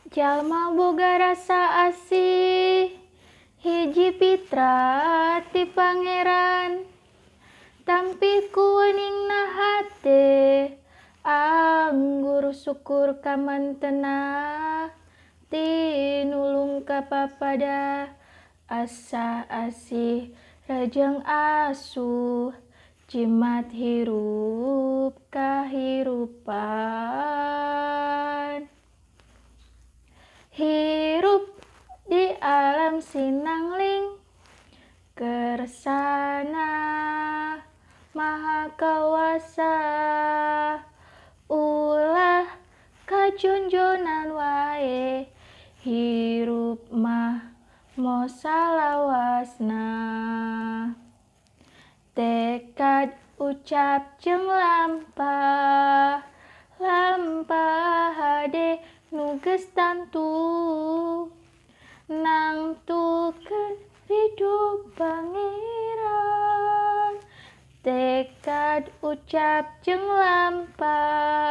Jalma boga rasa asih, hiji fitrah ti Pangeran. Tampi ku weningna hate, anggur syukur ka mantena, tinulung ka papada. Asah asih rejeng asuh, jimat hirup kahirupan. Hirup di alam sinangling, kersana Maha Kawasa. Ulah kajonjonan wae, hirup mah moal salawasna. Tekad, ucap jeung lampah, lampah hade nu geus tantu, nangtukeun ridho Pangeran. Tekad, ucap jeung lampah.